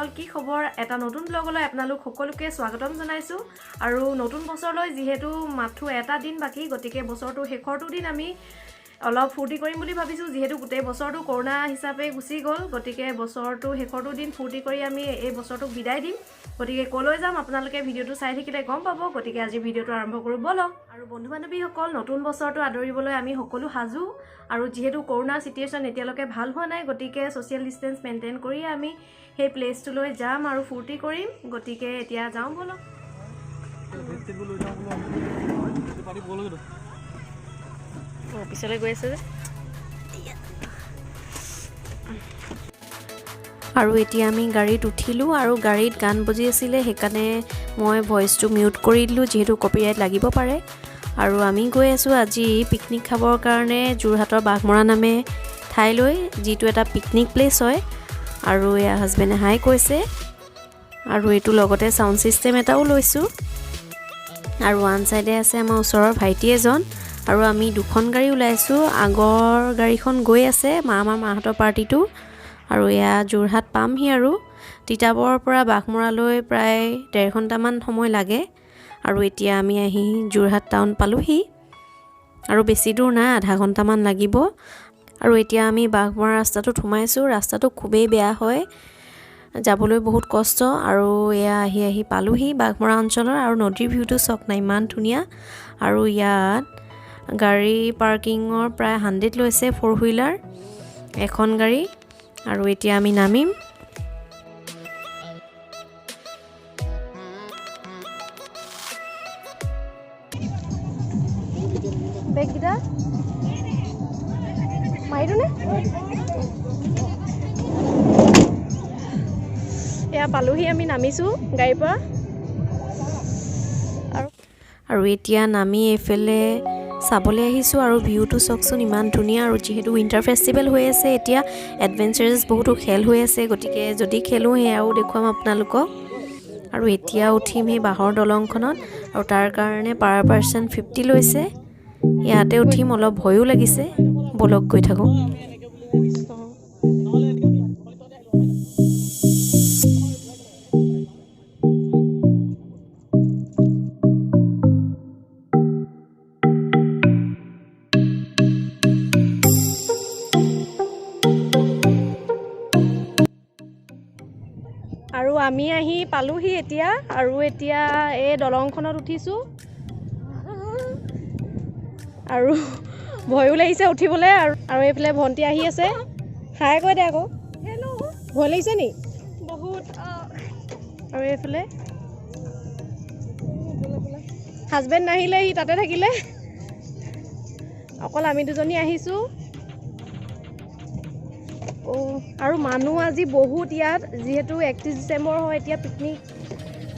বান্ধৱীসকল, কি খবৰ? এটা নতুন ব্লগলৈ আপোনালোক সকলোকে স্বাগতম জনাইছোঁ। আৰু নতুন বছৰলৈ যিহেতু মাথো এটা দিন বাকী, গতিকে বছৰটোৰ শেষৰটো দিন আমি অলপ ফূৰ্তি কৰিম বুলি ভাবিছোঁ। যিহেতু গোটেই বছৰটো কৰোণা হিচাপে গুচি গ'ল, গতিকে বছৰটো শেষৰটো দিন ফূৰ্তি কৰি আমি এই বছৰটোক বিদায় দিম। গতিকে ক'লৈ যাম আপোনালোকে ভিডিঅ'টো চাই থাকিলে গম পাব। গতিকে আজি ভিডিঅ'টো আৰম্ভ কৰোঁ ব'লক। আৰু বন্ধু বান্ধৱীসকল, নতুন বছৰটো আদৰিবলৈ আমি সকলো সাজু। আৰু যিহেতু কৰোণা চিটুৱেশ্যন এতিয়ালৈকে ভাল হোৱা নাই, গতিকে ছ'চিয়েল ডিষ্টেঞ্চ মেইনটেইন কৰিয়ে আমি সেই প্লেচটোলৈ যাম আৰু ফূৰ্তি কৰিম। গতিকে এতিয়া যাওঁ ব'লক। লৈ যাওঁ বোলো, পাতি ব'লগৈ। অঁ, পিছলৈ গৈ আছে যে। আৰু এতিয়া আমি গাড়ীত উঠিলোঁ আৰু গাড়ীত গান বাজি আছিলে, সেইকাৰণে মই ভইচটো মিউট কৰি দিলোঁ, যিহেতু কপিৰাইট লাগিব পাৰে। আৰু আমি গৈ আছোঁ আজি পিকনিক খাবৰ কাৰণে যোৰহাটৰ বাঘমৰা নামে ঠাইলৈ, যিটো এটা পিকনিক প্লেচ হয়। আৰু এয়া হাজবেণ্ডে হাই কৈছে। আৰু এইটো লগতে চাউণ্ড ছিষ্টেম এটাও লৈছোঁ। আৰু ওৱান চাইডে আছে আমাৰ ওচৰৰ ভাইটি এজন। আৰু আমি দুখন গাড়ী ওলাইছোঁ, আগৰ গাড়ীখন গৈ আছে আমাৰ মাহঁতৰ পাৰ্টিটো। আৰু এয়া যোৰহাট পামহি। আৰু তিতাবৰৰ পৰা বাঘমৰালৈ প্ৰায় 1.5 ঘণ্টামান সময় লাগে। আৰু এতিয়া আমি আহি যোৰহাট টাউন পালোহি। আৰু বেছি দূৰ নাই, আধা ঘণ্টামান লাগিব। আৰু এতিয়া আমি বাঘমৰা ৰাস্তাটোত সোমাইছোঁ। ৰাস্তাটো খুবেই বেয়া হয়, যাবলৈ বহুত কষ্ট। আৰু এয়া আহি আহি পালোহি বাঘমৰা অঞ্চলৰ। আৰু নদীৰ ভিউটো চাওক না, ইমান ধুনীয়া। আৰু ইয়াত গাড়ী পাৰ্কিঙৰ প্ৰায় 100 লৈছে ফ'ৰ হুইলাৰ এখন গাড়ী। আৰু এতিয়া আমি নামিম। বেগকেইটা মাৰি দিওঁ নে? এয়া পালোহি, আমি নামিছোঁ গাড়ীৰ পৰা। আৰু এতিয়া নামি এইফালে চাবলৈ আহিছোঁ। আৰু ভিউটো চাওকচোন, ইমান ধুনীয়া। আৰু যিহেতু উইণ্টাৰ ফেষ্টিভেল হৈ আছে এতিয়া, এডভেঞ্চাৰাছ বহুতো খেল হৈ আছে, গতিকে যদি খেলোঁ সেয়াও দেখুৱাম আপোনালোকক। আৰু এতিয়া উঠিম সেই বাঁহৰ দলংখনত। আৰু তাৰ কাৰণে পাৰ পাৰ্চন 50 লৈছে। ইয়াতে উঠিম, অলপ ভয়ো লাগিছে। ব'লক, গৈ থাকোঁ। আৰু আমি আহি পালোহি এতিয়া। আৰু এতিয়া এই দলংখনত উঠিছোঁ আৰু ভয়ো লাগিছে উঠিবলৈ। আৰু এইফালে ভণ্টি আহি আছে, হাই কৈ দে আকৌ। ভয় লাগিছে নি? বহুত। আৰু এইফালে হাজবেণ্ড নাহিলে, সি তাতে থাকিলে, অকল আমি দুজনী আহিছোঁ। অ', আৰু মানুহ আজি বহুত ইয়াত, যিহেতু 31 ডিচেম্বৰ হয়, এতিয়া পিকনিক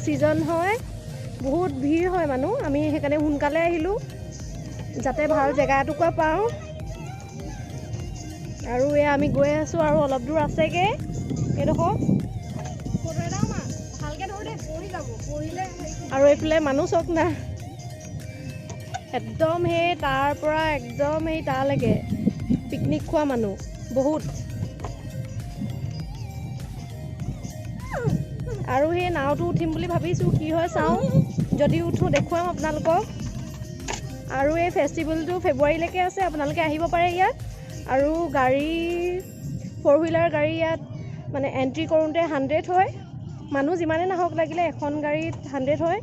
ছিজন হয়, বহুত ভিৰ হয় মানুহ। আমি সেইকাৰণে সোনকালে আহিলোঁ, যাতে ভাল জেগা এটুকুৰা পাওঁ। আৰু এয়া আমি গৈ আছোঁ আৰু অলপ দূৰ আছেগৈ এইডোখৰ। ভালকে ধৰ দে, পৰি যাব, পৰিলে। আৰু এইফালে মানুহ চাওক না, একদম সেই তাৰ পৰা একদম সেই তালৈকে পিকনিক খোৱা মানুহ বহুত। আৰু সেই নাওটো উঠিম বুলি ভাবিছোঁ, কি হয় চাওঁ। যদি উঠোঁ দেখুৱাম আপোনালোকক। আৰু এই ফেষ্টিভেলটো ফেব্ৰুৱাৰীলৈকে আছে, আপোনালোকে আহিব পাৰে ইয়াত। আৰু গাড়ী, ফ'ৰ হুইলাৰ গাড়ী ইয়াত মানে এণ্ট্ৰি কৰোঁতে 100 হয়। মানুহ যিমানে নাহক লাগিলে এখন গাড়ীত 100 হয়।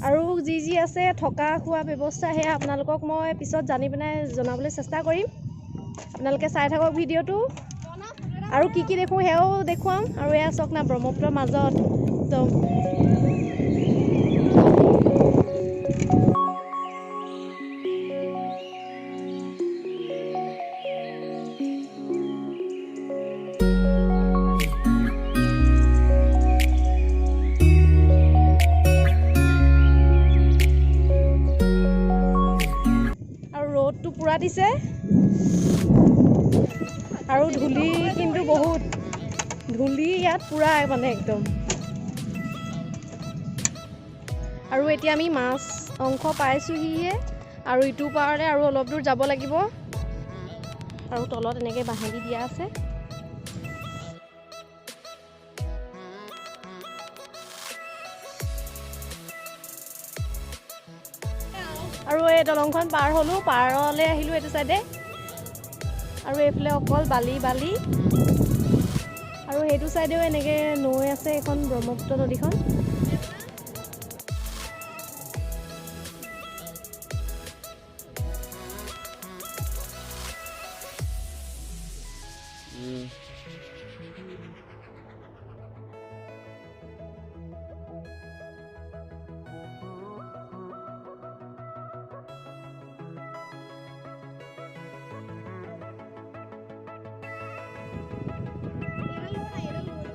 আৰু যি যি আছে থকা খোৱা ব্যৱস্থা, সেয়া আপোনালোকক মই পিছত জানি পেলাই জনাবলৈ চেষ্টা কৰিম। আপোনালোকে চাই থাকক ভিডিঅ'টো। আৰু কি কি দেখোঁ সেয়াও দেখুৱাম। আৰু এয়া চাওক না, ব্ৰহ্মপুত্ৰৰ মাজত একদম। আৰু ৰ'দটো পূৰা দিছে আৰু ধূলি কিন্তু বহুত, ধূলি ইয়াত পূৰা মানে একদম। আৰু এতিয়া আমি মাছ অংশ পাইছোঁহিহে। আৰু ইটো পাৰলৈ আৰু অলপ দূৰ যাব লাগিব। আৰু তলত এনেকৈ বাঁহেদি দিয়া আছে। আৰু এই দলংখন পাৰ হ'লোঁ, পাৰলৈ আহিলোঁ এইটো চাইডে। আৰু এইফালে অকল বালি বালি। আৰু সেইটো চাইডেও এনেকৈ নৈ আছে, এইখন ব্ৰহ্মপুত্ৰ নদীখন।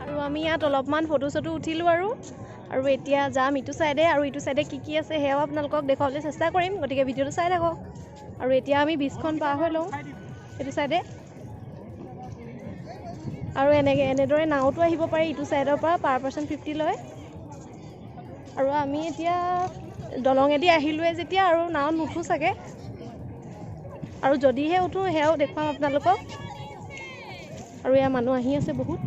আৰু আমি ইয়াত অলপমান ফটো চটো উঠিলোঁ আৰু আৰু এতিয়া যাম ইটো চাইডে, আৰু ইটো চাইডে কি কি আছে সেয়াও আপোনালোকক দেখুৱাবলৈ চেষ্টা কৰিম, গতিকে ভিডিঅ'টো চাই থাকক। আৰু এতিয়া আমি ব্ৰিজখন পাৰ হৈ লওঁ এইটো চাইডে। আৰু এনেদৰে নাৱতো আহিব পাৰি ইটো চাইডৰ পৰা, পাৰ পাৰ্চন 50 লয়। আৰু আমি এতিয়া দলঙেদি আহিলোঁৱে যেতিয়া আৰু নাৱত নুঠো চাগে, আৰু যদিহে উঠো সেয়াও দেখুৱাম আপোনালোকক। আৰু এয়া মানুহ আহি আছে বহুত।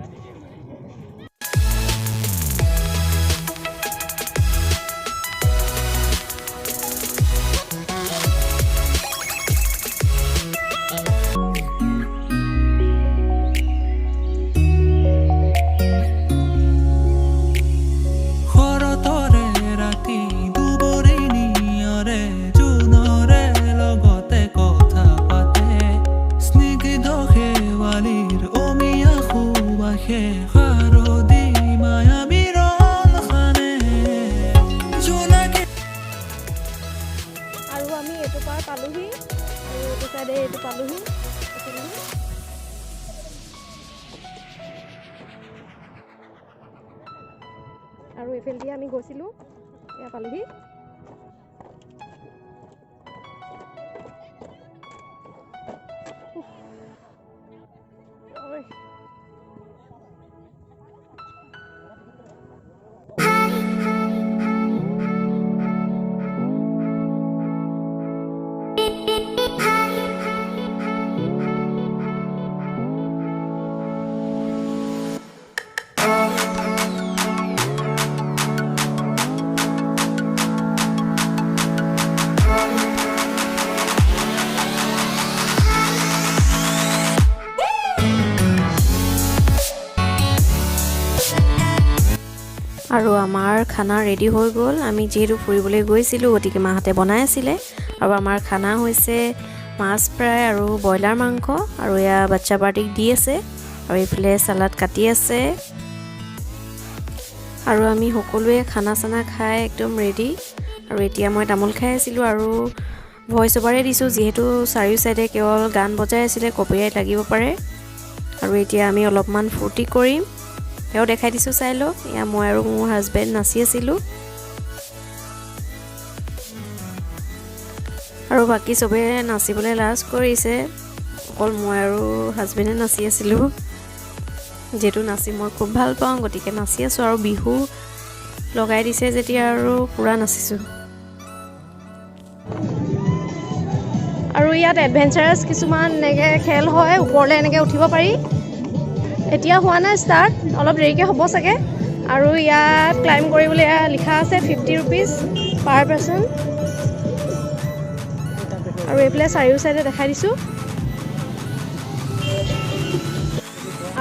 শৰতৰে ৰাতি দুবৰি নিয়ৰে জোনৰে লগতে কথা পাতে, স্নিগ্ধ শেৱালিৰ অমিয়া সুবাসে শাৰদী মায়াবী ৰং সানে জোনাকী। আৰু আমি এইটো পাৰ পালোহি, আৰু এইটো চাইডে এইটো পালোহি, এইফালেদি। আৰু এইফালেদি আমি গৈছিলোঁ, এয়া পালোহি। উফ। ঐ। আৰু আমাৰ খানা ৰেডি হৈ গ'ল। আমি যিহেতু ফুৰিবলৈ গৈছিলোঁ, গতিকে মাহঁতে বনাই আছিলে। আৰু আমাৰ খানা হৈছে মাছ ফ্ৰাই আৰু ব্ৰইলাৰ মাংস। আৰু এয়া বাচ্ছা পাৰ্টিক দি আছে, আৰু এইফালে চালাড কাটি আছে। আৰু আমি সকলোৱে খানা চানা খাই একদম ৰেডি। আৰু এতিয়া মই তামোল খাই আছিলোঁ আৰু ভইচ অভাৰে দিছোঁ, যিহেতু চাৰিও চাইডে কেৱল গান বজাই আছিলে, কপিৰাইট লাগিব পাৰে। আৰু এতিয়া আমি অলপমান ফূৰ্তি কৰিম, সেয়াও দেখাই দিছোঁ, চাই লওক। এয়া মই আৰু মোৰ হাজবেণ্ড নাচি আছিলোঁ, আৰু বাকী চবে নাচিবলৈ লাজ কৰিছে, অকল মই আৰু হাজবেণ্ডে নাচি আছিলোঁ। যিহেতু নাচি মই খুব ভাল পাওঁ, গতিকে নাচি আছোঁ। আৰু বিহু লগাই দিছে যেতিয়া আৰু পূৰা নাচিছোঁ। আৰু ইয়াত এডভেঞ্চাৰাছ কিছুমান এনেকৈ খেল হয়, ওপৰলৈ এনেকৈ উঠিব পাৰি। এতিয়া হোৱা নাই ষ্টাৰ্ট, অলপ দেৰিকৈ হ'ব চাগে। আৰু ইয়াত ক্লাইম্ব কৰিবলৈ এয়া লিখা আছে 50 ৰুপিজ পাৰ পাৰ্চন। আৰু এইফালে চাৰিও চাইডে দেখাই দিছোঁ।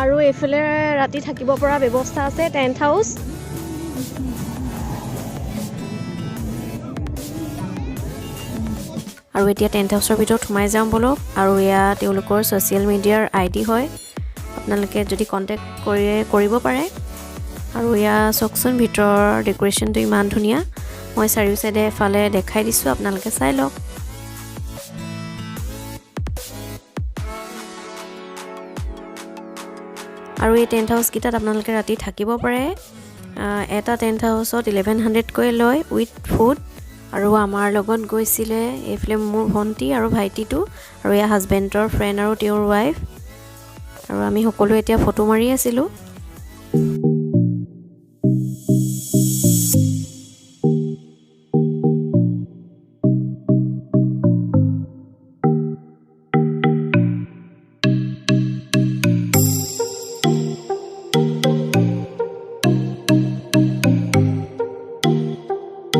আৰু এইফালে ৰাতি থাকিব পৰা ব্যৱস্থা আছে, টেণ্ট হাউচ। আৰু এতিয়া টেণ্ট হাউচৰ ভিতৰত সোমাই যাওঁ ব'লক। আৰু এয়া তেওঁলোকৰ ছ'চিয়েল মিডিয়াৰ আই ডি হয়, আপোনালোকে যদি কণ্টেক্ট কৰে কৰিব পাৰে। আৰু এয়া চাওকচোন, ভিতৰৰ ডেক'ৰেশ্যনটো ইমান ধুনীয়া। মই চাৰিও চাইডে এফালে দেখাই দিছোঁ, আপোনালোকে চাই লওক। আৰু এই টেণ্ট হাউচকেইটাত আপোনালোকে ৰাতি থাকিব পাৰে। এটা টেণ্ট হাউচত 1100কৈ লয় উইথ ফুড। আৰু আমাৰ লগত গৈছিলে এইফালে মোৰ ভণ্টি আৰু ভাইটিটো, আৰু এয়া হাজবেণ্ডৰ ফ্ৰেণ্ড আৰু তেওঁৰ ৱাইফ। আৰু আমি সকলোৱে এতিয়া ফটো মাৰি আছিলোঁ।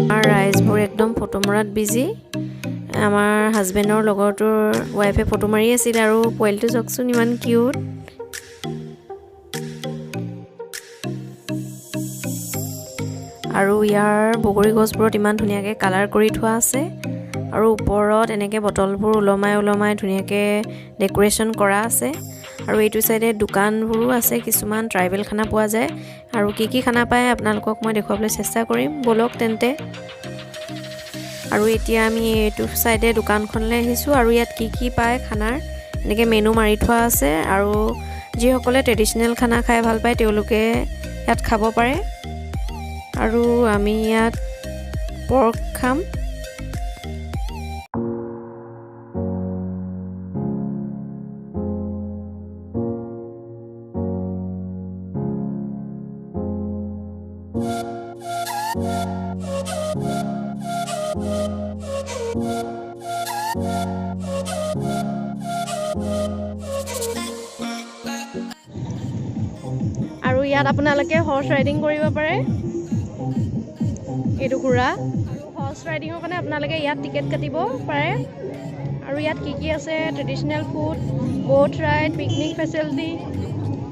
আমাৰ ৰাইজবোৰ একদম ফটো মৰাত বিজি। আমাৰ হাজবেণ্ডৰ লগৰটোৰ ৱাইফে ফটো মাৰি আছিল আৰু পোৱালিটো চাওকচোন ইমান কিউট। আৰু ইয়াৰ বগৰী গছবোৰত ইমান ধুনীয়াকৈ কালাৰ কৰি থোৱা আছে আৰু ওপৰত এনেকৈ বটলবোৰ ওলমাই ওলমাই ধুনীয়াকৈ ডেক'ৰেশ্যন কৰা আছে। আৰু এইটো চাইডে দোকানবোৰো আছে, কিছুমান ট্ৰাইবেল খানা পোৱা যায়। আৰু কি কি খানা পায় আপোনালোকক মই দেখুৱাবলৈ চেষ্টা কৰিম, ব'লক তেন্তে। আৰু এতিয়া আমি এইটো চাইডে দোকানখনলৈ আহিছোঁ আৰু ইয়াত কি কি পায় খানাৰ এনেকৈ মেনু মাৰি থোৱা আছে। আৰু যিসকলে ট্ৰেডিশ্যনেল খানা খাই ভাল পায় তেওঁলোকে ইয়াত খাব পাৰে। আৰু আমি ইয়াত পৰ্ক খাম। আৰু ইয়াত আপোনালোকে হৰ্চ ৰাইডিং কৰিব পাৰে, এইটো ঘোঁৰা। আৰু হৰ্চ ৰাইডিঙৰ কাৰণে আপোনালোকে ইয়াত টিকেট কাটিব পাৰে। আৰু ইয়াত কি কি আছে, traditional food, boat ride, picnic facility,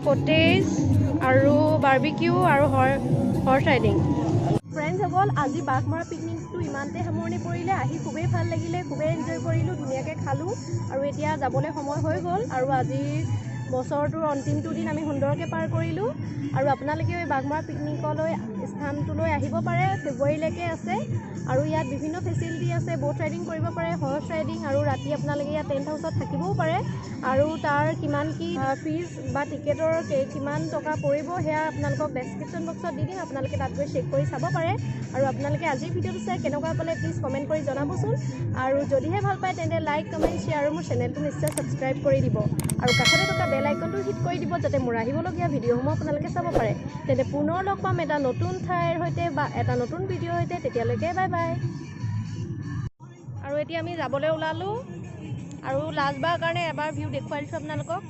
cottage আৰু বাৰ্বিকিউ আৰু হৰ্চ ৰাইডিং। ফ্ৰেণ্ডছসকল, আজি বাঘমৰা পিকনিকটো ইমানতে সামৰণি পৰিলে। আহি খুবেই ভাল লাগিলে, খুবেই এনজয় কৰিলোঁ, ধুনীয়াকৈ খালোঁ। আৰু এতিয়া যাবলৈ সময় হৈ গ'ল। আৰু আজি বছৰটোৰ অন্তিমটো দিন আমি সুন্দৰকৈ পাৰ কৰিলোঁ। আৰু আপোনালোকেও এই বাঘমৰা পিকনিকলৈ স্থানটোলৈ আহিব পাৰে, ফেব্ৰুৱাৰীলৈকে আছে। আৰু ইয়াত বিভিন্ন ফেচিলিটি আছে, ব'ট ৰাইডিং কৰিব পাৰে, হৰ্চ ৰাইডিং, আৰু ৰাতি আপোনালোকে ইয়াত টেণ্ট হাউচত থাকিবও পাৰে। আৰু তাৰ কিমান কি ফিজ বা টিকেটৰ কিমান টকা পৰিব সেয়া আপোনালোকক ডেছক্ৰিপশ্যন বক্সত দি দিম, আপোনালোকে তাত গৈ চেক কৰি চাব পাৰে। আৰু আপোনালোকে আজিৰ ভিডিঅ'টো চাই কেনেকুৱা পালে প্লিজ কমেণ্ট কৰি জনাবচোন। আৰু যদিহে ভাল পায় তেন্তে লাইক, কমেণ্ট, শ্বেয়াৰ আৰু মোৰ চেনেলটো নিশ্চয় ছাবস্ক্ৰাইব কৰি দিব। আৰু কাষতে থকা বেল আইকনটো হিট কৰি দিব, যাতে মোৰ আহিবলগীয়া ভিডিঅ'সমূহ আপোনালোকে চাব পাৰে। তেন্তে পুনৰ লগ পাম এটা নতুন ঠাইৰ সৈতে বা এটা নতুন ভিডিঅ'ৰ সৈতে। তেতিয়ালৈকে বাই বাই। আৰু এতিয়া আমি যাবলৈ ওলালোঁ আৰু লাষ্টবাৰৰ কাৰণে এবাৰ ভিউ দেখুৱাই দিছোঁ আপোনালোকক।